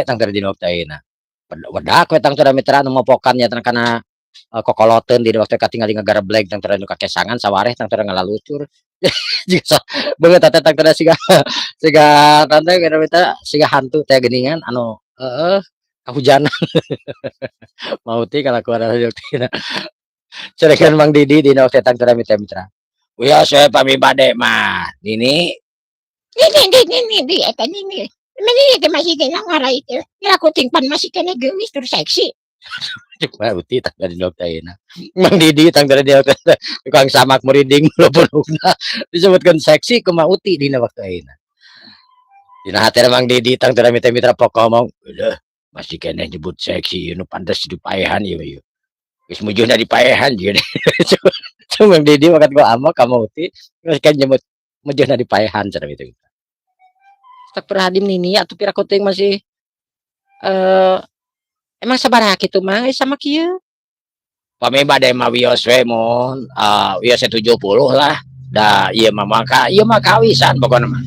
Tangtara dina waktu ayeuna. Wedak we tangtara mitra anu mopokan nya kana kokoloteun dina waktu katingali ngagareblek tangtara nu kakesangan sawareh tangtara ngalalucur. Jiga beungeut teh tangtara siga siga naon teh mitra siga hantu teh geuningan anu heueuh kahujanan. Mauti kalakuan anu tina. Carekan Mang Didi dina waktu tangtara mitra mitra. Wios we pami bade mah Nini. Nini nini nini eta nini. Nini teh masih kena ngarai teh. Ngelaku tingpan masih kena geulis tur seksi. Cek Mauti tangtara dina waktu ayeuna. Mang Didi tangtara dina waktu tukang samak muriding punukna disebutkeun seksi ku Mauti dina waktu ayeuna. Dina hatena Mang Didi tangtara mitra mitra pokok ngomong, "Euleuh masih keneh nyebut seksi ieu nu pantes dipaehan ieu ieu. Geus mujurna dipaehan jeung." Cek Mang Didi makat ku ambek ka Mauti geus kan nyebut mujurna dipaehan cenah kitu. Astagfirullahaladzim Nini atuh pira kuting masih emang sabaraha kitu Mang sama kieu? Pami bade mah wios we mun wios 70 lah. Da ieu mah maka ieu mah kawisan pokona mah.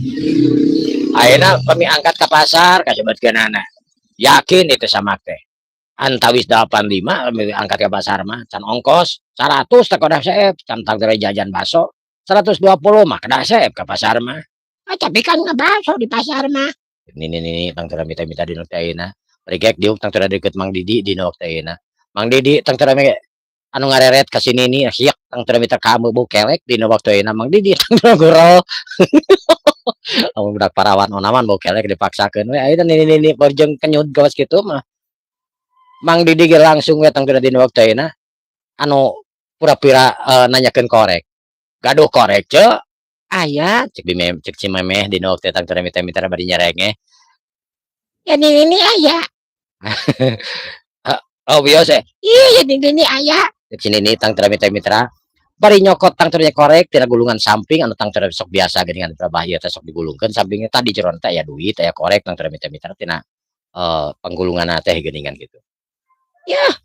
Ayeuna pami angkat ka pasar kasebutkeunana. Yakin itu samak teh. Antawis 85 pami angkat ka pasar mah can ongkos 100 teh kedah seep can tangtara jajan baso 120 mah kedah seep ka pasar mah. Ah, tapi kan ngebaso di pasar mah. Nini nini tangtara mita-mita dina waktu ayeuna. Rigek diuk tangtara deukeut Mang Didi dina waktu ayeuna. Mang Didi tangtara anu ngareret ka si Nini hiek tangtara mitra kamu bau kelek dina waktu ayeuna Mang Didi tangtara gurol. Amun budak parawan onaman bau kelek dipaksakeun we ayeuna Nini nini bari jeung kenyud kawas kitu mah. Mang Didi ge langsung we tangtara dina waktu ayeuna anu pura-pura nanyakeun korek. Gaduh korek ceu? Aya cek bimem cek si memeh dina waktu tangtara mitra-mitra bari nyerengeh. Ya Nini nini aya. Oh wios eh. Iya ya Nini nini aya. Cek si Nini tangtara mitra-mitra bari nyokot tangtara korek tina gulungan samping anu tangtara sok biasa geuningan berabah ieu teh sok digulungkeun sampingnya tadi jeron teh aya duit aya korek tangtara mitra-mitra tina panggulunganna teh geuningan kitu. Yah.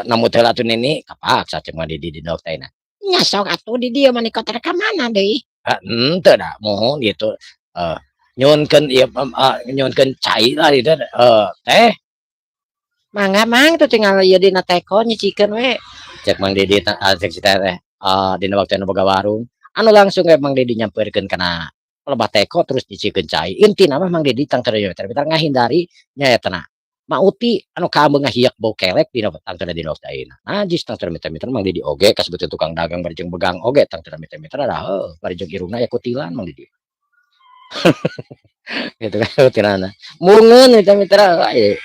Namut heula atuh Nini kapaksa cek Mang Didi dina waktu ayeuna. Nya sok atuh di dieu mah kotor ka mana deui? Henteu da muhun gitu. Nyuhunkeun ieu nyuhunkeun cai lah ieu teh. Mangga Mang tuh tinggal ieu dina teko nyicikeun we. Cek Mang Didi cek si teteh dina waktu anu boga warung. Anu langsung we Mang Didi nyampeurkeun kana pelebah teko terus nyicikeun cai. Intina mah Mang Didi tangtara mitra ngahindari nyaetana Mauti anu kaambeung ngahiek bau kelek dina tangtara dina waktu ayeuna. Najis tangtara mitra-mitra Mang Didi oge kasebutkeun tukang dagang bari jeung begang oge tangtara mitra-mitra dah heuh bari jeung irungna aya kutilan Mang Didi. Gitu kan kutilana. Mungeun mitra-mitra ieu.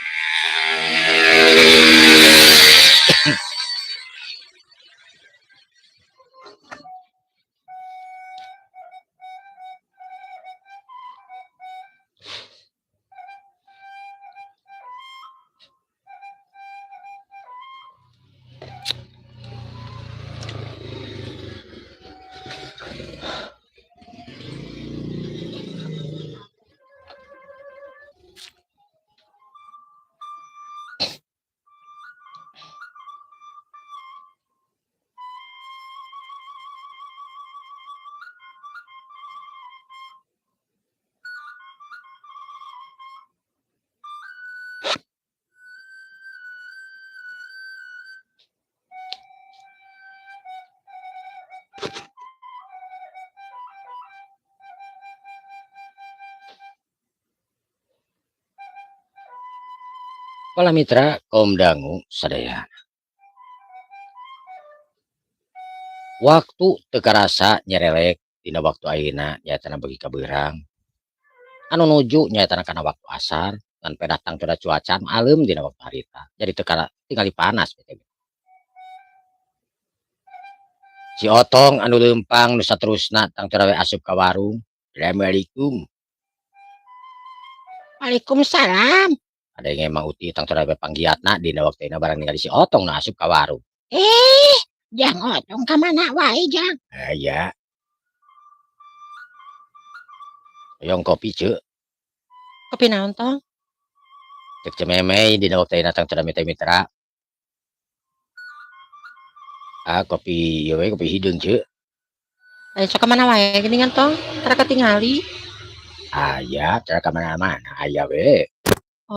Para mitra kaum dangu sadayana. Waktu teu karasa nyerelek dina waktu ayeuna nyaetana beuki ka beurang. Anu nuju nyaetana kana waktu asar ngan pedah tangtuna cuaca nu aleum dina waktu harita. Jadi teu tingali panas we teh. Si Otong anu leumpang nu saterusna tangtuna we asup ka warung. Assalamualaikum. Waalaikumsalam. Ada yang emang uti tangtara we panggiatna dina waktu ayeuna barang ningali si Otong nu asup ka warung. Jang Otong ka mana wae Jang? Aya. Hoyong kopi ceu. Kopi naon Tong? Cek Cememey dina waktu ayeuna tangtara mitra-mitra. Ah kopi ieu we kopi hideung ceu. Lain sok ka mana wae geuningan Tong? Tara katingali. Aya, tara ka mana-mana aya we.